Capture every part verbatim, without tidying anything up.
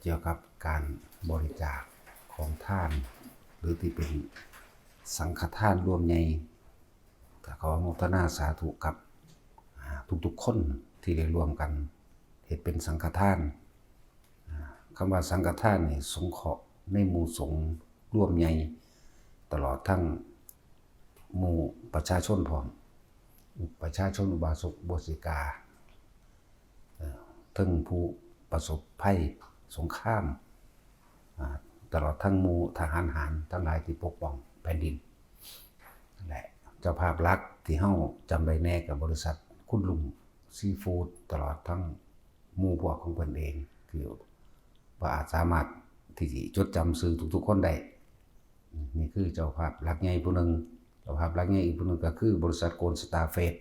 เกี่ยวกับการบริจาคของทาน หรือที่เป็นสังฆทานรวมใหญ่ ก็ขออนุโมทนาสาธุกับ อ่า ทุกๆคนที่ได้ร่วมกันเฮ็ดเป็นสังฆทาน อ่า คำว่าสังฆทานนี่สงเคราะห์ในหมู่สงฆ์รวมใหญ่ ตลอดทั้งหมู่ประชาชนพร้อม ประชาชนอุบาสกอุบาสิกา เอ่อ ทั้งผู้ประสบภัยสงคราม อ่า ตลอดทั้งหมู่ทหารหารทั้งหลายที่ปกป้องแผ่นดิน และเจ้าภาพหลักที่เฮาจำได้แน่ก็บริษัทคุณลุงซีฟู้ด ตลอดทั้งหมู่พวกของเพิ่นเอง ที่บ่อาจสามารถที่สิจดจำชื่อทุกๆคนได้ นี่คือเจ้าภาพหลักใหญ่ผู้หนึ่ง เจ้าภาพหลักใหญ่อีกผู้หนึ่งก็คือบริษัทโกลด์สตาร์เฟส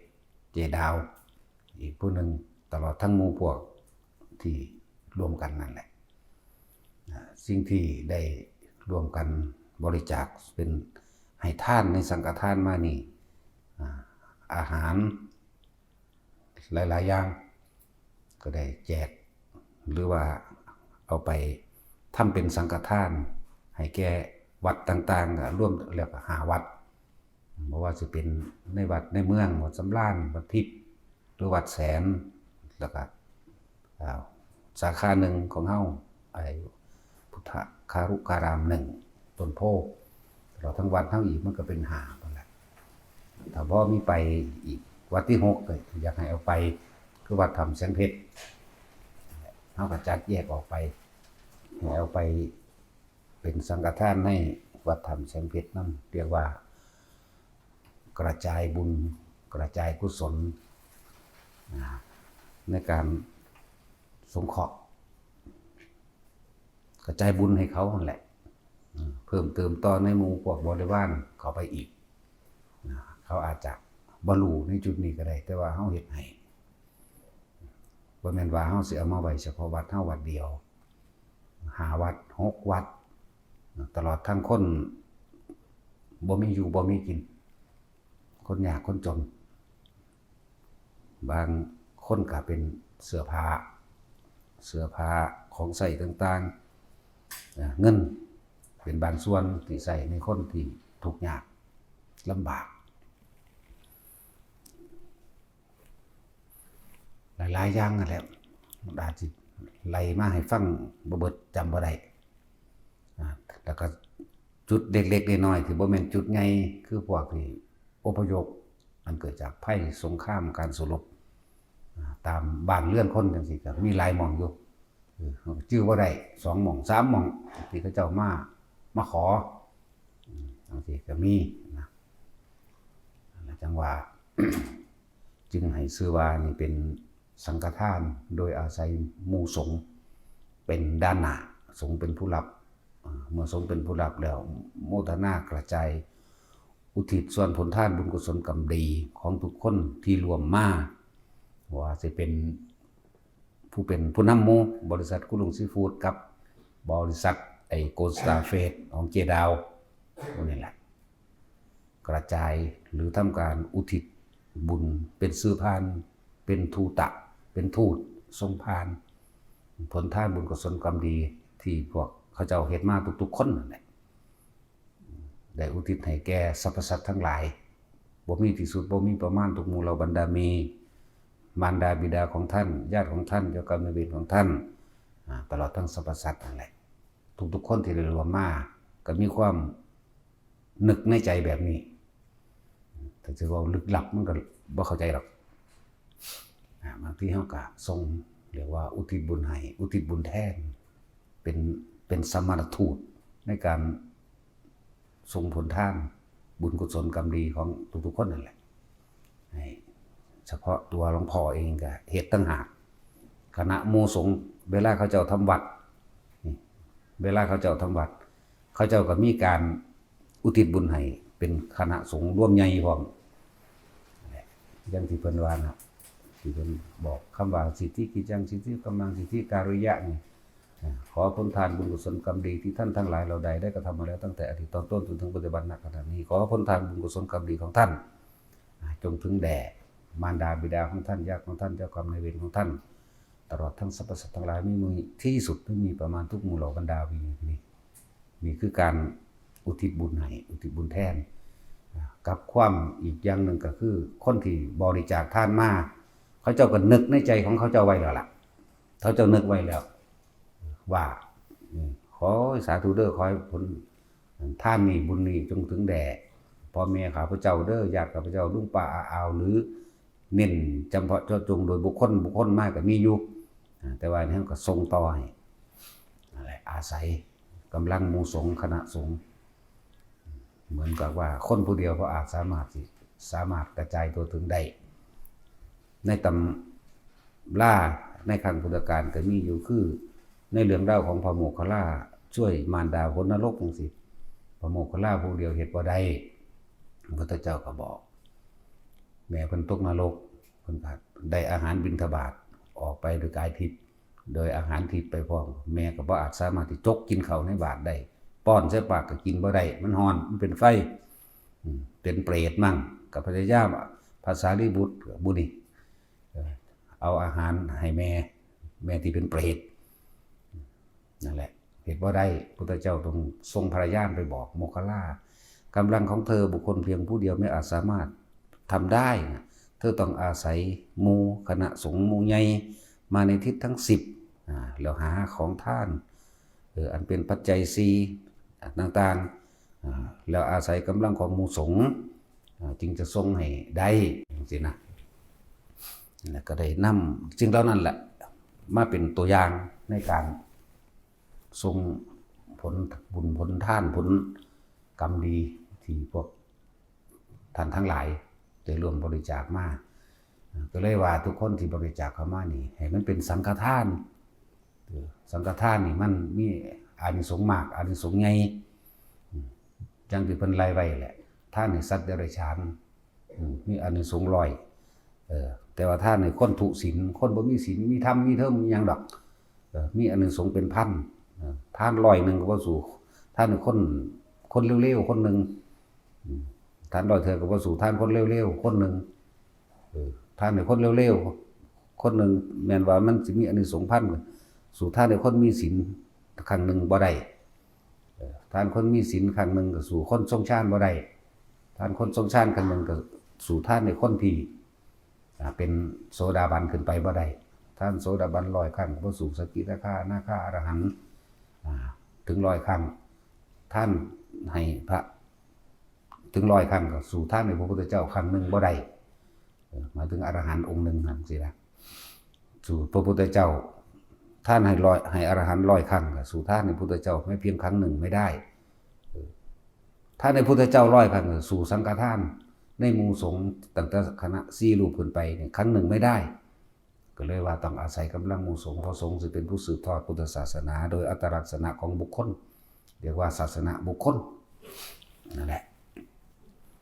เจดาว อีกผู้หนึ่ง ตลอดทั้งหมู่พวกที่ร่วมกันนั่นแหละ อ่า สิ่งที่ได้ร่วมกันบริจาคเป็นให้ทานในสังฆทานมานี่ อ่า อาหารหลายๆอย่าง ก็ได้แจก หรือว่าเอาไปทำเป็นสังฆทานให้แก่วัดต่างๆ ก็รวมแล้วก็ห้าวัด บ่ว่าสิเป็นในวัดในเมือง วัดสำราญ วัดทิพย์ หรือวัดแสน แล้วก็ อ่า สาขาหนึ่งของเฮา ไอ้พุทธคารุการามหนึ่ง ต้นโพธิ์ ตลอดทั้งวัดเฮาอีกมันก็เป็นห้านั่นแหละ ถ้าบ่มีไปอีกวัดที่หกก็อยากให้เอาไป คือวัดถ้ำแสงเพชร เฮาก็จัดแยกออกไป ให้เอาไปเป็นสังฆทานในวัดถ้ำแสงเพชรนำ เรียกว่า กระจายบุญ กระจายกุศล นะ ในการสงเคราะห์ กระจายบุญให้เขานั่นแหละ อืม เพิ่มเติมต่อในหมู่พวกบริวารเข้าไปอีก นะ เขาอาจจะบ่รู้ในจุดนี้ก็ได้ แต่ว่าเฮาเฮ็ดให้ บ่แม่นว่าเฮาสิเอามาไว้เฉพาะวัดเฮาวัดเดียว ห้าวัด หกวัด ตลอดทั้งคนบ่มีอยู่บ่มีกิน คนยากคนจน บางคนก็เป็นเสื้อผ้า เสื้อผ้า ของใช้ต่างๆ อ่า เงินเป็นบางส่วนที่ใช้ในคนที่ทุกข์ยากลำบาก หลายๆอย่างนั่นแหละ มันอาจสิไล่มาให้ฟังบ่เบิด จำบ่ได้ อ่า แล้วก็จุดเล็กๆน้อยๆที่บ่แม่นจุดใหญ่ คือพวกที่อพยพ อันเกิดจากภัยสงคราม การสู้รบ อ่า ตามบ้านเรือนคนจังซี่ก็มีหลายหม่องอยู่ เออ จื่อบ่ได้ สองหม่อง สามหม่อง ที่เขาเจ้ามา มาขอ อืม จังซี่ก็มีนะ จังว่า จึงให้ชื่อว่านี่เป็นสังฆทาน โดยอาศัยหมู่สงฆ์เป็นด่านหน้า สงฆ์เป็นผู้รับ อ่า เมื่อสงฆ์เป็นผู้รับแล้ว โมทนากระจาย อุทิศส่วนผลทานบุญกุศลกรรมดีของทุกคนที่ร่วมมา ว่าสิเป็นผู้เป็นผู้นำหมู่บริษัทคุณลุงซีฟู้ดกับบริษัทไอ้โกลด์สตาร์เฟสของเจดาว พวกนี้แหละ กระจายหรือทำการอุทิศบุญเป็นสื่อผ่าน เป็นทูตะ เป็นทูตส่งผ่าน ผลทานบุญกุศลกรรมดีที่พวกเขาเจ้าเฮ็ดมาทุกๆคนนั่นแหละ ได้อุทิศให้แก่สรรพสัตว์ทั้งหลาย บ่มีที่สุด บ่มีประมาณ ทุกหมู่เหล่าบรรดามี มารดาบิดาของท่าน ญาติของท่าน เจ้ากรรมนายเวรของท่าน อ่า ตลอดทั้งสรรพสัตว์นั่นแหละ ทุกๆคนที่ได้ร่วมมา ก็มีความนึกในใจแบบนี้ ถ้าจะเว้าลึกลับมันก็บ่เข้าใจหรอก อ่า บางทีเฮาก็ส่ง เรียกว่าอุทิศบุญให้ อุทิศบุญแทน เป็น เป็นสมณทูตในการส่งผลทาน บุญกุศลกรรมดีของทุกๆคนนั่นแหละ ให้เฉพาะตัวหลวงพ่อเองก็เฮ็ดต่างหาก คณะหมู่สงฆ์เวลาเขาเจ้าทำวัด นี่ เวลาเขาเจ้าทำวัด เขาเจ้าก็มีการอุทิศบุญให้เป็นคณะสงฆ์รวมใหญ่พร้อม อย่างที่เพิ่นว่านะ ที่เพิ่นบอกคำว่า สิทธิกิจจัง สิทธิกำลัง สิทธิการุญยะ นี่ อ่า ขอผลทานบุญกุศลกรรมดีที่ท่านทั้งหลายเราใดได้กระทำมาแล้วตั้งแต่อดีตตอนต้นจนถึงปัจจุบันณขณะนี้ ขอผลทานบุญกุศลกรรมดีของท่าน อ่า จงถึงแด่มารดาบิดาของท่าน ญาติของท่าน เจ้ากรรมนายเวรของท่าน ตลอดทั้งสรรพสัตว์ทั้งหลาย มีหมู่ที่สุด ไม่มีประมาณทุกหมู่เหล่าบรรดาวี นี่ นี่คือการอุทิศบุญให้ อุทิศบุญแทน กับความอีกอย่างหนึ่งก็คือ คนที่บริจาคทานมา เขาเจ้าก็นึกในใจของเขาเจ้าไว้แล้วล่ะ เขาเจ้านึกไว้แล้ว ว่า อืม ขอสาธุเด้อ ขอให้ผลทานนี้บุญนี้จงถึงแด่พ่อแม่ข้าพเจ้าเด้อ ญาติข้าพเจ้า ลุงป้าอาอาว หรือเน้นจำเพาะเจาะจงโดยบุคคล บุคคลมาก็มีอยู่ อ่า แต่ว่าอันนี้ก็ส่งต่อให้ นั่นแหละ อาศัยกำลังหมู่สงฆ์ คณะสงฆ์ เหมือนกับว่าคนผู้เดียวก็อาจสามารถสิ สามารถกระจายตัวถึงได้ ในตำราในครั้งพุทธกาลก็มีอยู่ คือในเรื่องราวของพระโมคคัลลาช่วยมารดาพ้นนรกจังซี่ พระโมคคัลลาผู้เดียวเฮ็ดบ่ได้ พระพุทธเจ้าก็บอก แม่เพิ่นตกนรก เพิ่นก็ได้อาหารบิณฑบาต ออกไปโดยกายทิพย์ โดยอาหารทิพย์ไปพร้อม แม่ก็บ่อาจสามารถที่จกกินข้าวในบาตรได้ ป้อนใส่ปากก็กินบ่ได้ มันร้อน มันเป็นไฟ อืม เป็นเปรตมั่ง ก็พยายาม พระสารีบุตร บุนี่ เอ่อ เอาอาหารให้แม่ แม่ที่เป็นเปรต นั่นแหละ เฮ็ดบ่ได้ พุทธเจ้าต้องส่งพระญาณไปบอกโมคคัลลา กำลังของเธอบุคคลเพียงผู้เดียวไม่อาจสามารถทำได้นะ เธอต้องอาศัยหมู่คณะสงฆ์หมู่ใหญ่มาในทิศทั้งสิบ อ่า แล้วหาของทาน เออ อันเป็นปัจจัยสี่ อ่า ต่างๆ อ่า แล้วอาศัยกำลังของหมู่สงฆ์ อ่า จึงจะส่งให้ได้ จังซี้นะ แล้วก็ได้นำสิ่งเหล่านั้นแหละ มาเป็นตัวอย่างในการส่งผลบุญผลทานผลกรรมดีที่พวกท่านทั้งหลายได้ร่วมบริจาคมา อ่า ก็เลยว่าทุกคนที่บริจาคเข้ามานี่ ให้มันเป็นสังฆทาน เออ สังฆทานนี่มันมีอานิสงส์มาก อานิสงส์ใหญ่ อืม จังที่เพิ่นไล่ไว้แหละ ทานให้สัตว์เดรัจฉาน อืม มีอานิสงส์ร้อย เออ แต่ว่าทานให้คนทุศีล คนบ่มีศีล มีธรรม มีเทิม มีหยังดอก เออ มีอานิสงส์เป็นพัน เออ ทานร้อยหนึ่งก็บ่สู้ ทานให้คน คนเลวๆ คนหนึ่ง อืม ทานร้อยเทื่อก็บ่สู้ทานคนเลวๆ คนหนึ่ง เออ ทานให้คนเลวๆ คนหนึ่ง แม่นว่ามันสิมีอานิสงส์พัน สู้ทานให้คนมีศีลครั้งหนึ่งบ่ได้ เออ ทานคนมีศีลครั้งหนึ่งก็สู้คนทรงฌานบ่ได้ ทานคนทรงฌานครั้งหนึ่งก็สู้ทานให้คนที่ อ่า เป็นโสดาบันขึ้นไปบ่ได้ ทานโสดาบันร้อยครั้งก็บ่สู้สกิทาคา อนาคา อรหันต์ อ่า ถึงร้อยครั้ง ทานให้พระ ถึงร้อยครั้งก็สู้ทานให้พระพุทธเจ้าครั้งหนึ่งบ่ได้ เออ หมายถึงอรหันต์องค์หนึ่งนั่นสินะ สู้พระพุทธเจ้า ทานให้ร้อย ให้อรหันต์ร้อยครั้งก็สู้ทานให้พุทธเจ้าแม้เพียงครั้งหนึ่งไม่ได้ เออ ทานให้พุทธเจ้าร้อยครั้งก็สู้สังฆทานในหมู่สงฆ์ตั้งแต่คณะสี่รูปขึ้นไปเนี่ยครั้งหนึ่งไม่ได้ ก็เลยว่าต้องอาศัยกำลังหมู่สงฆ์ เพราะสงฆ์สิเป็นผู้สืบทอดพุทธศาสนา โดยอัตลักษณะของบุคคล เรียกว่าศาสนบุคคล นั่นแหละ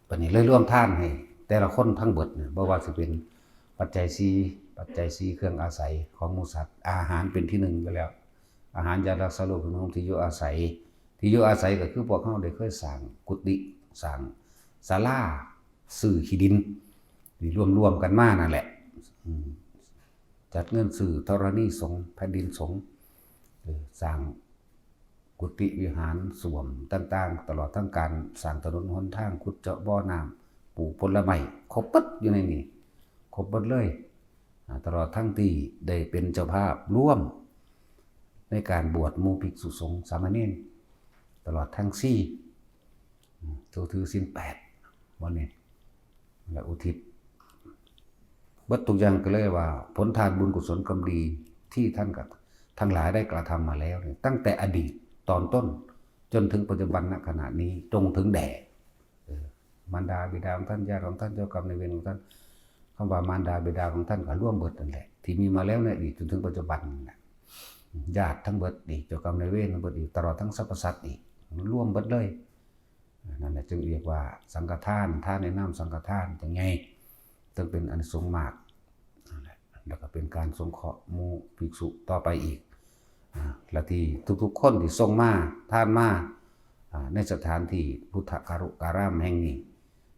บัดนี้เลยรวมทานให้แต่ละคนทั้งเบิดเนี่ย บ่ว่าสิเป็นปัจจัยสี่ ปัจจัยสี่เครื่องอาศัยของหมู่สัตว์ อาหารเป็นที่หนึ่งไปแล้ว อาหารยารักษาโรค เครื่องนุ่งห่ม ที่อยู่อาศัย ที่อยู่อาศัยก็คือพวกเฮาได้เคยสร้างกุฏิ สร้างศาลา ซื้อที่ดิน ที่รวมๆกันมานั่นแหละ อืม จัดเงินซื้อธรณีสงฆ์ แผ่นดินสงฆ์ เออ สร้างกุฏิวิหาร ส้วมต่างๆ ตลอดทั้งการสร้างถนนหนทาง ขุดเจาะบ่อน้ำ ปลูกผลไม้ ครบเบิดอยู่ในนี้ ครบเบิดเลย อ่า ตลอดทั้งที่ได้เป็นเจ้าภาพร่วมในการบวชหมู่ภิกษุสงฆ์สามเณร ตลอดทั้งสี่ อืม ตัวถือศีลแปด วันนี้ และอุทิศเบิดทุกอย่างก็เลยว่า ผลทานบุญกุศลกรรมดีที่ท่านกับทั้งหลายได้กระทำมาแล้วเนี่ย ตั้งแต่อดีตตอนต้นจนถึงปัจจุบันณขณะนี้ จงถึงแด่ เออ มารดาบิดาของท่าน ญาติของท่าน เจ้ากรรมนายเวรของท่าน คำว่ามารดาบิดาของท่านก็รวมเบิดนั่นแหละ ที่มีมาแล้วในอดีตจนถึงปัจจุบันนั่นแหละ ญาติทั้งเบิดอีก เจ้ากรรมนายเวรทั้งเบิดอีก ตลอดทั้งสรรพสัตว์อีก รวมเบิดเลย นั่นแหละจึงเรียกว่าสังฆทาน ทานในนามสังฆทานจั่งใหญ่ จึงเป็นอานิสงส์มาก นั่นแหละ แล้วก็เป็นการสงเคราะห์หมู่ภิกษุต่อไปอีก อ่า และที่ทุกๆคนที่ส่งมา ทานมา อ่า ในสถานที่พุทธคารุการามแห่งนี้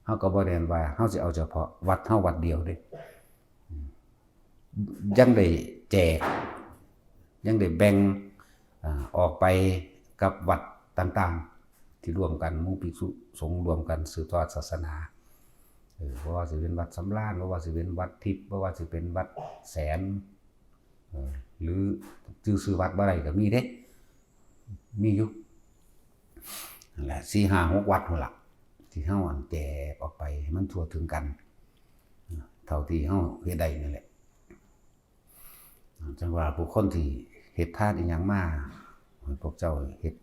เฮาก็บ่ได้ว่าเฮาสิเอาเฉพาะวัดเฮาวัดเดียวเด้ อืม ยังได้ แจก ยังได้แบ่ง อ่า ออกไปกับวัดต่างๆ ที่ร่วมกัน หมู่ภิกษุสงฆ์ร่วมกันสืบทอดศาสนา เออ บ่ว่าสิเป็นวัดสำราญ บ่ว่าสิเป็นวัดทิพย์ บ่ว่าสิเป็นวัดแสน เออ หรือจื่อชื่อวัดบ่ได้ก็มีเด้ มีอยู่นั่นแหละ สี่ห้าหกวัดพุ้นล่ะ ที่เฮาอันแจกออกไปให้มันทั่วถึงกัน เท่าที่เฮาเฮ็ดได้นั่นแหละ จั่งว่าผู้คนที่เฮ็ดทานอิหยังมา ให้พวกเจ้าเฮ็ด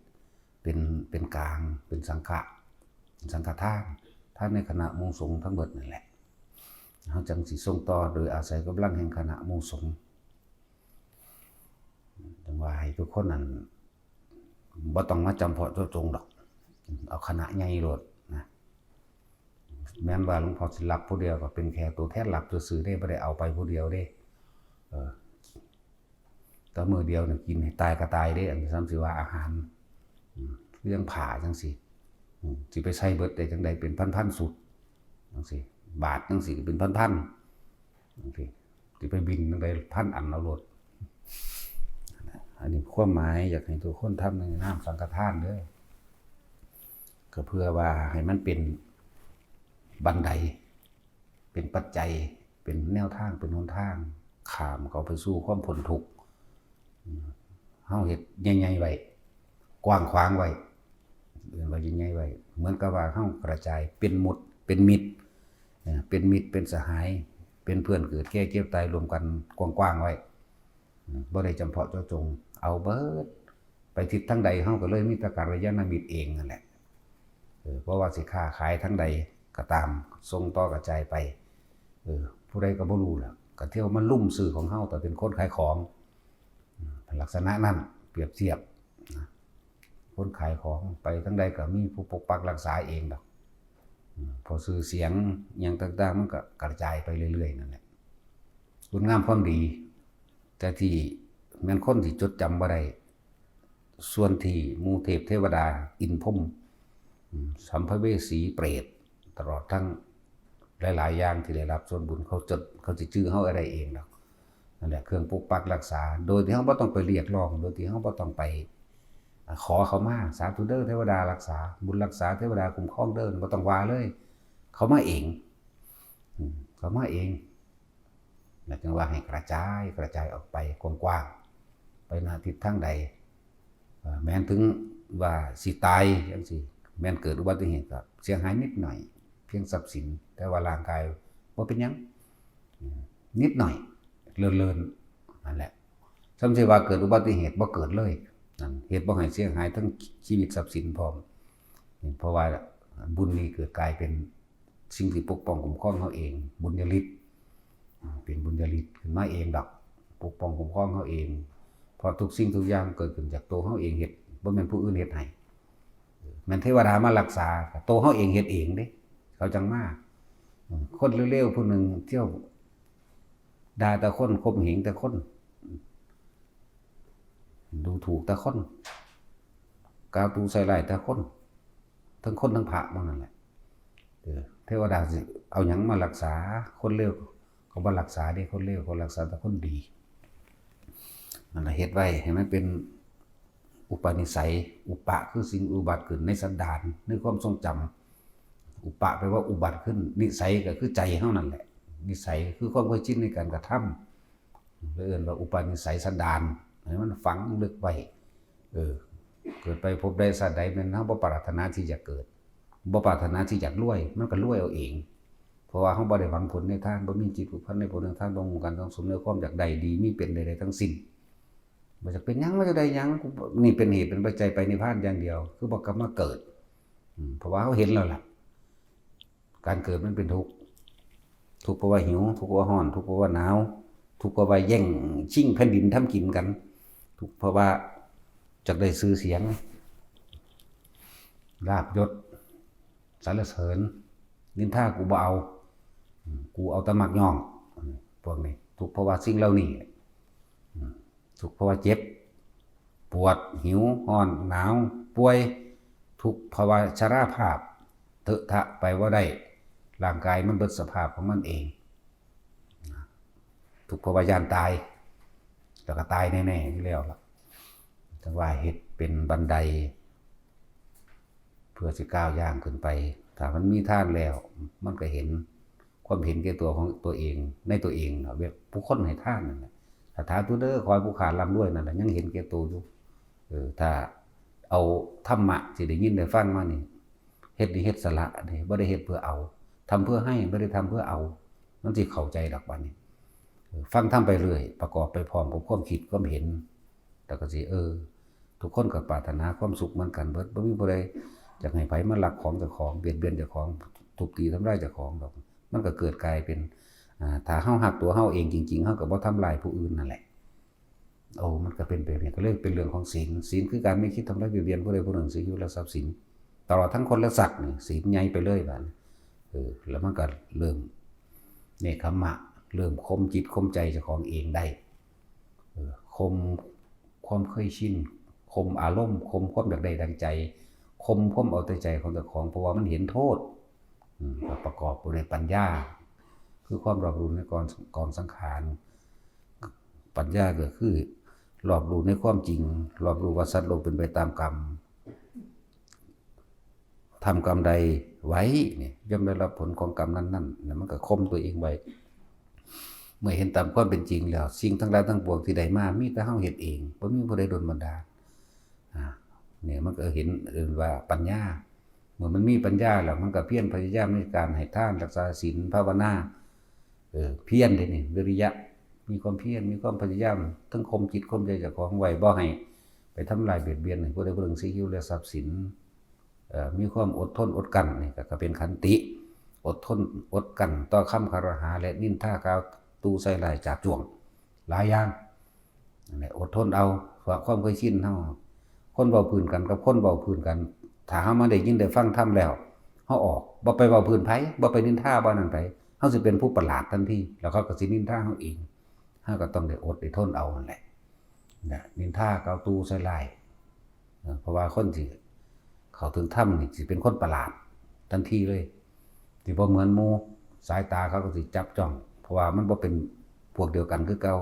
เป็น เป็นกลาง เป็นสังฆะ เป็นสังฆทาน ทานในคณะหมู่สงฆ์ทั้งเบิดนั่นแหละ เฮาจั่งสิส่งต่อโดยอาศัยกำลังแห่งคณะหมู่สงฆ์ จั่งว่าให้ทุกคนนั่น บ่ต้องมาจำเพาะเจาะจงดอก เอาคณะใหญ่โลดนะ แม้นว่าหลวงพ่อสิรับผู้เดียวก็เป็นแค่ตัวแทนรับซื่อๆเด้ บ่ได้เอาไปผู้เดียวเด้ เออ แต่มื้อเดียวนี่กินให้ตายก็ตายเด้ อันนี้ซ้ำสิว่าอาหาร อืม คือยังผ้าจั่งซี้ อืม สิไปใส่เบิดได้จั่งใด เป็นพันๆชุดจั่งซี้ บาทจั่งซี้เป็นพันๆจั่งซี้ สิไปบินจั่งใด พันอันเอาโลด อันนี้ความหมายอยากให้ทุกคนทำในนามสังฆทานเด้อ ก็เพื่อว่าให้มันเป็นบันได เป็นปัจจัย เป็นแนวทาง เป็นหนทาง ข้ามเข้าไปสู่ความพ้นทุกข์ อืม เฮาเฮ็ดใหญ่ๆไว้ กว้างขวางไว้ เอิ้นว่าใหญ่ๆไว้ เหมือนกับว่าเฮากระจายเป็นหมุด เป็นมิตร เอ่อ เป็นมิตร เป็นสหาย เป็นเพื่อนเกิดแก่เจ็บตายรวมกันกว้างๆไว้ อืม บ่ได้จำเพาะเจาะจง เอาเบิด ไปทิศทางใดเฮาก็เลยมีแต่กัลยาณมิตรเองนั่นแหละ เออ เพราะว่าสิค้าขายทางใดก็ตาม ส่งต่อกระจายไป เออ ผู้ใดก็บ่รู้ล่ะ ก็เที่ยวมาลุ่มซื้อของเฮา แต่เป็นคนขายของ อืม ลักษณะนั้น เปรียบเทียบนะ คนขายของไปทางใดก็มีผู้ปกปักรักษาเองดอก อืม เพราะชื่อเสียงอิหยังต่างๆ มันก็กระจายไปเรื่อยๆนั่นแหละ คุณงามความดี แต่ที่แม่นคนที่จดจำบ่ได้ ส่วนที่หมู่เทพเทวดา อินทร์พรหม อืม สัมภเวสีเปรต ตลอดทั้งหลายๆอย่างที่ได้รับส่วนบุญ เขาจด เขาสิจื่อเฮาได้เองดอก นั่นแหละ เครื่องปกปักรักษา โดยที่เฮาบ่ต้องไปเรียกร้อง โดยที่เฮาบ่ต้องไป อ่า ขอเขามา สาธุเด้อเทวดารักษา บุญรักษา เทวดาคุ้มครองเด้อ บ่ต้องว่าเลย เขามาเอง อืม เขามาเอง แล้วจั่งว่าให้กระจาย กระจายออกไปกว้างๆ ไปหน้าทิศทางใด เอ่อ แม้นถึงว่าสิตายจั่งซี้ แม้นเกิดอุบัติเหตุก็เสียหายนิดหน่อย เพียงทรัพย์สิน แต่ว่าร่างกายบ่เป็นหยัง อืม นิดหน่อย เลินๆ นั่นแหละ ซ้ำสิว่าเกิดอุบัติเหตุบ่เกิดเลย นั่น เฮ็ดบ่ให้เสียหายทั้งชีวิตทรัพย์สินพร้อม เพราะว่าบุญนี่เกิดกลายเป็นสิ่งที่ปกป้องคุ้มครองเฮาเอง บุญญาฤทธิ์ เป็นบุญญาฤทธิ์ขึ้นมาเองดอก ปกป้องคุ้มครองเฮาเอง เพราะทุกสิ่งทุกอย่างเกิดขึ้นจากตัวเฮาเองเฮ็ด บ่แม่นผู้อื่นเฮ็ดให้ แม่นเทวดามารักษา ก็ตัวเฮาเองเฮ็ดเองเด้ เขาจั่งมา อืม คนเลวๆผู้หนึ่งเที่ยวด่าแต่คน ข่มเหงแต่คน ดูถูกแต่คน กล่าวตู่ใส่ร้ายแต่คน ทั้งคนทั้งพระหมดนั่นแหละ เออ เทวดาสิเอาหยังมารักษา คนเลวเขาบ่รักษาเด้ คนเลวเขารักษาแต่คนดี นั่นล่ะ เฮ็ดไว้ให้มันเป็นอุปนิสัย อุปะคือสิ่งอุบัติขึ้นในสันดาน ในความทรงจำ อุปะแปลว่าอุบัติขึ้น นิสัยก็คือใจเฮานั่นแหละ นิสัยคือความเคยชินในการกระทำ เอิ้นว่าอุปนิสัยสันดาน ให้มันฝังลึกไว้ เออ เกิดไปภพใดชาติใด แม่นเฮาบ่ปรารถนาที่จะเกิด บ่ปรารถนาที่อยากรวย มันก็รวยเอาเอง เพราะว่าเฮาบ่ได้หวังผลในทาน บ่มีจิตผูกพันในผลในทาน บ่มุ่งการสั่งสมในความอยากได้ดี มีเป็นใดๆทั้งสิ้น บ่อยากเป็นหยัง บ่อยากได้หยัง กู นี่เป็นเหตุเป็นปัจจัยไปนิพพานอย่างเดียว คือบ่กลับมาเกิด อืม เพราะว่าเฮาเห็นแล้วล่ะ การเกิดมันเป็นทุกข์ ทุกข์เพราะว่าหิว ทุกข์เพราะว่าร้อน ทุกข์เพราะว่าหนาว ทุกข์เพราะว่าแย่งชิงแผ่นดินทำกินกัน ทุกข์เพราะว่าอยากได้ชื่อเสียง ลาภยศ สรรเสริญ นินทากูบ่เอา อืม กูเอาแต่มักย่อง อืม พวกนี้ ทุกข์เพราะว่าสิ่งเหล่านี้ อืม ทุกข์เพราะว่าเจ็บ ปวด หิว ร้อน หนาว ป่วย ทุกข์เพราะว่าชราภาพ เถอะทะไปบ่ได้ ร่างกายมันเบิดสภาพของมันเอง ทุกข์เพราะว่าย้านตาย แต่ก็ตายแน่ๆอยู่แล้วล่ะ แต่ว่าเฮ็ดเป็นบันได เพื่อสิก้าวย่างขึ้นไป ถ้ามันมีทานแล้ว มันก็เห็น ความเห็นแก่ตัวของตัวเอง ในตัวเองเนาะ เวลาผู้คนให้ทานนั่นแหละ สาธุเด้อ ขอให้ผู้ข้าร่ำรวยนั่นแหละ ยังเห็นแก่ตัวอยู่ เออ ถ้าเอาธรรมะที่ได้ยินได้ฟังมานี่ เฮ็ดนี่เฮ็ดสละนี่ บ่ได้เฮ็ดเพื่อเอา ทำเพื่อให้ บ่ได้ทำเพื่อเอา มันสิเข้าใจดอกบัดนี้ เออ ฟังธรรมไปเรื่อย ประกอบไปพร้อมกับความคิดความเห็น แล้วก็สิ เออ ทุกคนก็ปรารถนาความสุขเหมือนกันเบิด บ่มีผู้ใดอยากให้ไผมาลักของเจ้าของ เบียดเบียนเจ้าของ ทุบตีทำร้ายเจ้าของดอก มันก็เกิดกลายเป็น อ่า ถ้าเฮาฮักตัวเฮาเองจริงๆ เฮาก็บ่ทำร้ายผู้อื่นนั่นแหละ โอ้ มันก็เป็นแบบนี้ ก็เลยเป็นเรื่องของศีล ศีลคือการไม่คิดทำร้ายเบียดเบียนผู้ใดผู้หนึ่ง ซึ่งชีวิตและทรัพย์สิน ตลอดทั้งคนและสัตว์นี่ ศีลใหญ่ไปเลยบาดนี้ เออ แล้วมันก็เริ่มเนกขัมมะ เริ่มข่มจิตข่มใจเจ้าของเองได้ เออ ข่มความเคยชิน ข่มอารมณ์ ข่มความอยากได้ดังใจ ข่มความเอาแต่ใจของเจ้าของ เพราะว่ามันเห็นโทษ อืม ก็ประกอบด้วยปัญญา คือความรอบรู้ในกอง กองสังขาร ปัญญาก็คือรอบรู้ในความจริง รอบรู้ว่าสัตว์โลกเป็นไปตามกรรม ทำกรรมใดไว้เนี่ย ย่อมได้รับผลของกรรมนั้นๆ นะ มันก็ข่มตัวเองไว้ เมื่อเห็นตามความเป็นจริงแล้ว สิ่งทั้งหลายทั้งปวงที่ได้มา มีแต่เฮาเฮ็ดเอง บ่มีผู้ใดดลบันดาล อ่า เนี่ยมันก็เห็น เอิ้นว่าปัญญา เมื่อมันมีปัญญาแล้ว มันก็เพียรพยายามในการให้ทาน รักษาศีล ภาวนา เออ เพียรเด้นี่ วิริยะ มีความเพียร มีความพยายาม ทั้งข่มจิตข่มใจเจ้าของไว้ บ่ให้ไปทำลายเบียดเบียนให้ผู้ใดผู้หนึ่งเสียชีวิตและทรัพย์สิน เอ่อ มีความอดทนอดกลั้น นี่ก็ ก็เป็นขันติ อดทนอดกลั้นต่อคำคารหาและนินทากล่าวตู่ใส่ร้ายจาบจ้วง หลายอย่าง นั่นแหละ อดทนเอา เพราะความเคยชินเฮา คนเว้าพื้นกันกับคนเว้าพื้นกัน ถ้าเฮามาได้ยินได้ฟังธรรมแล้ว เฮาออก บ่ไปเว้าพื้นไผ บ่ไปนินทาบ่นั่นไผ เฮาสิเป็นผู้ประหลาดทันที แล้วเขาก็สินินทาเฮาเอง เฮาก็ต้องได้อดได้ทนเอานั่นแหละ นะ นินทากล่าวตู่ใส่ร้าย เออ เพราะว่าคนที่เข้าถึงธรรมนี่สิเป็นคนประหลาดทันทีเลย ที่บ่เหมือนหมู่ สายตาเขาก็สิจับจ้อง เพราะว่ามันบ่เป็นพวกเดียวกันคือเก่า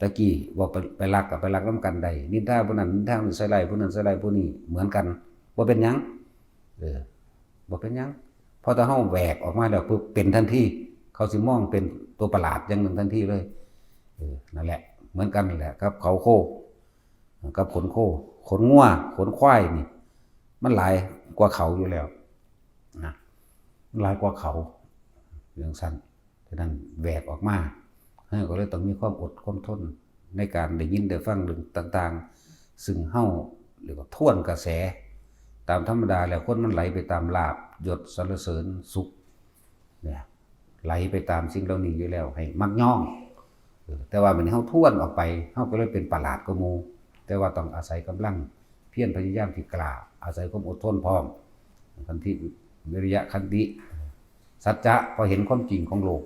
ตะกี้ว่าไป ไปลักก็ไปลักนำกันได้ นินทาผู้นั้น นินทาผู้นี้ ใส่ร้ายผู้นั้น ใส่ร้ายผู้นี้ เหมือนกัน บ่เป็นหยัง เออ บ่เป็นหยัง พอแต่เฮาแหวกออกมาแล้วปุ๊บ เป็นทันที เขาสิมองเป็นตัวประหลาดอย่างหนึ่งทันทีเลย เออ นั่นแหละ เหมือนกันนั่นแหละ กับเขาโค กับขนโค ขนงัว ขนควายนี่ มันหลายกว่าเขาอยู่แล้วนะ มันหลายกว่าเขา จั่งซั้น ฉะนั้นแหวกออกมา เฮาก็เลยต้องมีความอดความทน ในการได้ยินได้ฟังเรื่องต่างๆ ซึ่งเฮาเรียกว่าทวนกระแส ตามธรรมดาแล้วคนมันไหลไปตามลาภยศสรรเสริญสุข เนี่ย ไหลไปตามสิ่งเหล่านี้อยู่แล้ว ให้มักย่อง เออ แต่ว่าบัดนี้เฮาทวนออกไป เฮาก็เลยเป็นประหลาดกว่าหมู่ แต่ว่าต้องอาศัยกำลังเพียรพยายามที่กล้า อาศัยความอดทนพร้อม ขันติ วิริยะ ขันติ สัจจะ พอเห็นความจริงของโลก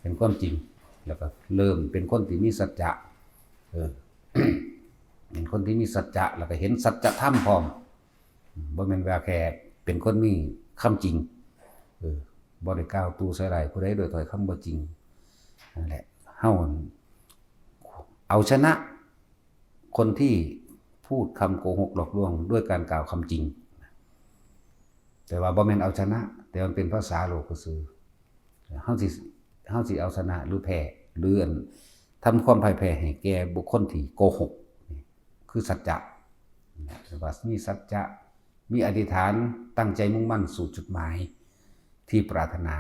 เห็นความจริง แล้วก็เริ่มเป็นคนที่มีสัจจะ เออ เป็นคนที่มีสัจจะ แล้วก็เห็นสัจธรรมพร้อม บ่แม่นว่าแค่เป็นคนมีคำจริง เออ บ่ได้กล่าวตู่ใส่ร้ายผู้ใดโดยถ้อยคำบ่จริง นั่นแหละ เฮาเอาชนะคนที่พูดคำโกหกหลอกลวงด้วยการกล่าวคำจริง แต่ว่าบ่แม่นเอาชนะ แต่มันเป็นภาษาโลกซื่อๆ เฮาสิ เฮาสิเอาชนะหรือแพ้ หรืออันทำความพ่ายแพ้ให้แก่บุคคลที่โกหก นี่คือสัจจะ นะ ว่ามีสัจจะ มีอธิษฐาน ตั้งใจมุ่งมั่นสู่จุดหมายที่ปรารถนา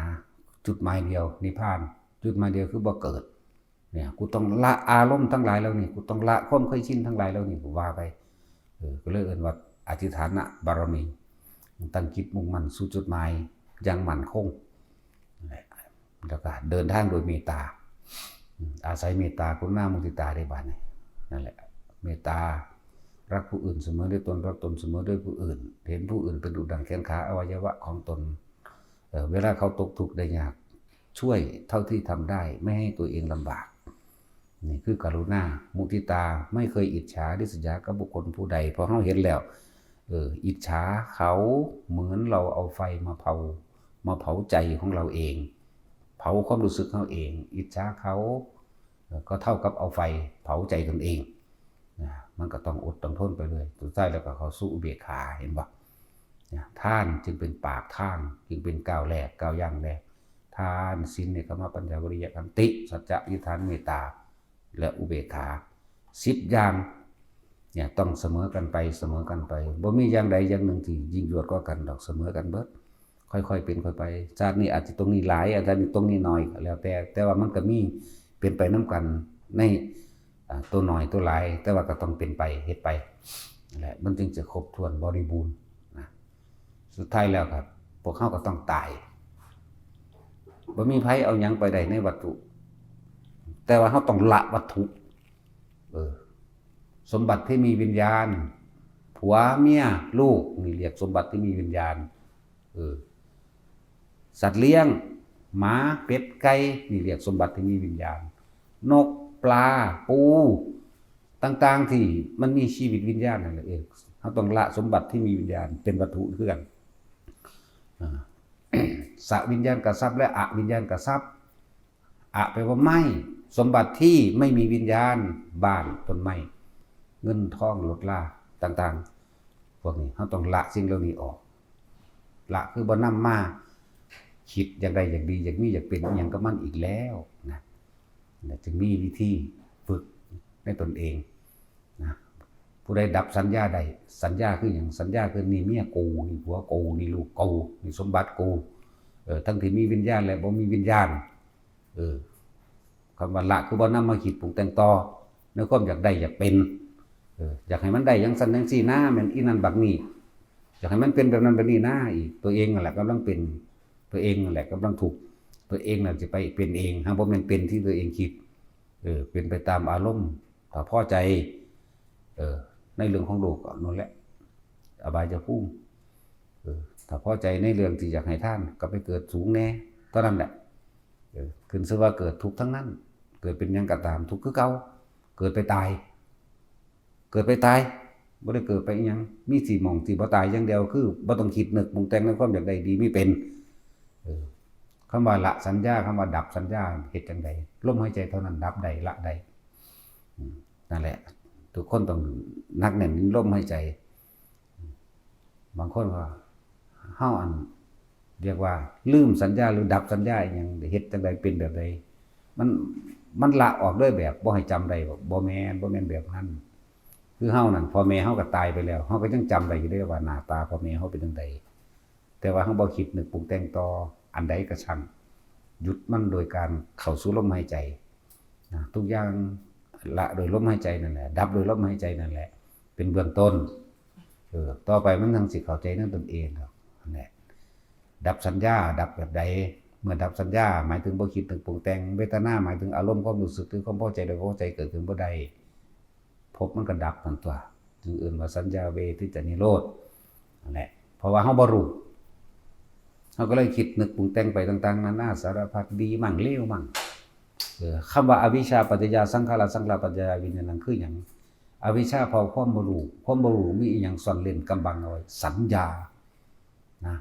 จุดหมายเดียว นิพพาน จุดหมายเดียวคือบ่เกิด เนี่ย กูต้องละอารมณ์ทั้งหลายเหล่านี้ กูต้องละความเคยชินทั้งหลายเหล่านี้ กูว่าไป เออ ก็เลยเอิ้นว่าอธิษฐานะบารมี ตั้งจิตมุ่งมั่นสู่จุดหมายอย่างมั่นคง แล้วก็เดินทางโดยเมตตา อืม อาศัยเมตตากรุณามุทิตาได้บาดนี้ นั่นแหละ เมตตา รักผู้อื่นเสมอด้วยตน รักตนเสมอด้วยผู้อื่น เห็นผู้อื่นเป็นดุจดั่งแขนขาอวัยวะของตน เอ่อ เวลาเขาตกทุกข์ได้ยาก ช่วยเท่าที่ทำได้ ไม่ให้ตัวเองลำบาก นี่คือกรุณา มุทิตา ไม่เคยอิจฉาริษยากับบุคคลผู้ใด เพราะเฮาเห็นแล้ว เออ อิจฉาเขาเหมือนเราเอาไฟมาเผา มาเผาใจของเราเอง เผาความรู้สึกเฮาเอง อิจฉาเขา ก็เท่ากับเอาไฟเผาใจตนเองนะ มันก็ต้องอดต้องทนไปเลย สุดท้ายแล้วก็เข้าสู่อุเบกขา เห็นบ่นะ ทานจึงเป็นปากทาง จึงเป็นก้าวแรก ก้าวย่างแรก ทาน ศีล เนกขัมมะ ปัญญา วิริยะ ขันติ สัจจะ อธิษฐาน เมตตา และอุเบกขา สิบอย่างเนี่ย ต้องเสมอกันไป เสมอกันไป บ่มีอย่างใดอย่างหนึ่งที่ยิ่งยวดกว่ากันดอก เสมอกันเบิด ค่อยๆเป็นค่อยไป ชาตินี้อาจจะตรงนี้หลาย อาจจะตรงนี้น้อย แล้วแต่ แต่ว่ามันก็มีเป็นไปนำกันใน อ่า ตัวน้อยตัวหลาย แต่ว่าก็ต้องเป็นไป เฮ็ดไปนั่นแหละ มันจึงจะครบถ้วนบริบูรณ์นะ สุดท้ายแล้วครับ พวกเขาก็ต้องตาย บ่มีไผเอาหยังไปได้ในวัตถุ แต่ว่าเขาต้องละวัตถุ เออ สมบัติที่มีวิญญาณ ผัวเมียลูก นี่เรียกสมบัติที่มีวิญญาณ เออ สัตว์เลี้ยง หมา เป็ด ไก่ นี่เรียกสมบัติที่มีวิญญาณ นก ปลา ปู ต่างๆ ที่มันมีชีวิตวิญญาณนั่นแหละ เออ เขาต้องละสมบัติที่มีวิญญาณ เป็นวัตถุคือกัน อ่า สวิญญาณกทรัพย์ และอวิญญาณกทรัพย์ อแปลว่าไม่ สมบัติที่ไม่มีวิญญาณ บ้าน ต้นไม้ เงินทอง รถรา ต่างๆ พวกนี้เขาต้องละสิ่งเหล่านี้ออก ละคือบ่นำมาคิดอยากได้อยากดี อยากมีอยากเป็นอิหยังกับมันอีกแล้วนะ นะ จึงมีวิธีฝึกในตนเองนะ ผู้ใดดับสัญญาได้ สัญญาคือหยัง สัญญาคือนี่เมียกู นี่ผัวกู นี่ลูกกู นี่สมบัติกู เออ ทั้งที่มีวิญญาณและบ่มีวิญญาณ เออ คำว่าละคือบ่นำมาคิดปรุงแต่งต่อ ในความอยากได้อยากเป็น เออ อยากให้มันได้จั่งซั้นจั่งซี้นะ แม่นอีนั่นบักนี่ อยากให้มันเป็นแบบนั้นแบบนี้นะ อีก ตัวเองนั่นแหละกำลังเป็น ตัวเองนั่นแหละกำลังทุกข์ ตัวเองนั่นสิไปเป็นเอง หากบ่แม่นเป็นที่ตัวเองคิด เออ เป็นไปตามอารมณ์ ถ้าพอใจ เออ ในเรื่องของโลกก็นั่นแหละ อบายภูมิ เออ ถ้าพอใจในเรื่องที่อยากให้ทาน ก็ไปเกิดสูงแน่ เท่านั้นแหละ เออ ขึ้นชื่อว่าเกิดทุกข์ทั้งนั้น เกิดเป็นหยังก็ตาม ทุกข์คือเก่า เกิดไปตาย เกิดไปตาย บ่ได้เกิดไปอิหยัง มีสิหม่องสิบ่ตายอย่างเดียว คือบ่ต้องคิดนึกปรุงแต่งในความอยากได้ดีมีเป็น เออ คำว่าละสัญญา คำว่าดับสัญญา เฮ็ดจั่งใด ลมหายใจเท่านั้น ดับได้ ละได้ อืม นั่นแหละ ทุกคนต้องหนักแน่นลมหายใจ บางคนว่า เฮาอัน เรียกว่าลืมสัญญาหรือดับสัญญาอิหยัง เฮ็ดจั่งใดเป็นแบบใด มัน มันละออกด้วยแบบบ่ให้จำได้ บ่ บ่แม่น บ่แม่นแบบนั้น คือเฮานั่น พ่อแม่เฮาก็ตายไปแล้ว เฮาก็ยังจำได้อยู่เด้ว่าหน้าตาพ่อแม่เฮาเป็นจั่งใด แต่ว่าเฮาบ่คิดนึกปรุงแต่งต่อ อันใดก็ช่าง หยุดมันโดยการเข้าสู่ลมหายใจนะ ทุกอย่างละโดยลมหายใจนั่นแหละ ดับโดยลมหายใจนั่นแหละ เป็นเบื้องต้น เออ ต่อไปมันจั่งสิเข้าใจในตนเองดอก นั่นแหละ ดับสัญญา ดับแบบใด เมื่อดับสัญญา หมายถึงบ่คิดนึกปรุงแต่ง เวทนา หมายถึงอารมณ์ความรู้สึก คือความพอใจหรือบ่พอใจเกิดขึ้นบ่ได้ ภพมันก็ดับนั่นตั๊ว จึงเอิ้นว่าสัญญาเวทิตานิโรธ นั่นแหละ เพราะว่าเฮาบ่รู้ เฮาก็เลยคิดนึกปรุงแต่งไปต่างๆ นานาสารพัด ดีมั่งเลวมั่ง เออ คำว่าอวิชชาปัจจยาสังขารา สังขารปัจจยาวิญญาณัง คือหยัง อวิชชาเพราะความบ่รู้ ความบ่รู้มีอิหยังซ่อนเร้นกำบังเอาไว้ สัญญา นะ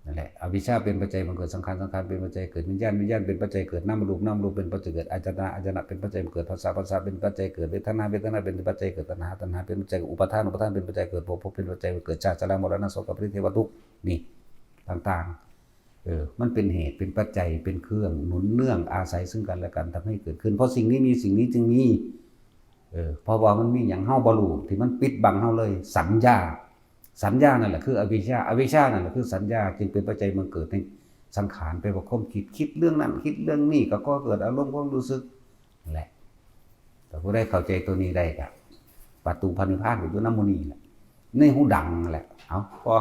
นั่นแหละ อวิชชาเป็นปัจจัยบังเกิดสังขาร สังขารเป็นปัจจัยเกิดวิญญาณ วิญญาณเป็นปัจจัยเกิดนามรูป นามรูปเป็นปัจจัยเกิดอายตนะ อายตนะเป็นปัจจัยเกิดผัสสะ ผัสสะเป็นปัจจัยเกิดเวทนา เวทนาเป็นปัจจัยเกิดตัณหา ตัณหาเป็นปัจจัยเกิดอุปาทาน อุปาทานเป็นปัจจัยเกิดภพ ภพเป็นปัจจัยเกิดชาติ ชรามรณะโศกปริเทวทุกข์ นี่ ต่างๆ เออ มันเป็นเหตุ เป็นปัจจัย เป็นเครื่องหนุนเนื่องอาศัยซึ่งกันและกันทำให้เกิดขึ้น เพราะสิ่งนี้มี สิ่งนี้จึงมี เออ เพราะว่ามันมีหยังเฮาบ่รู้ ที่มันปิดบังเฮาเลย สัญญา สัญญานั่นแหละคืออวิชชา อวิชชานั่นแหละคือสัญญา จึงเป็นปัจจัยบังเกิดในสังขาร ไปประกอบความคิด คิดเรื่องนั้น คิดเรื่องนี้ ก็ก่อเกิดอารมณ์ความรู้สึก นั่นแหละ แต่ผู้ใดเข้าใจตัวนี้ได้ก็ ประตูพระนิพพานก็อยู่นำหมู่นี้แหละ ในหูดังนั่นแหละ เอา พอ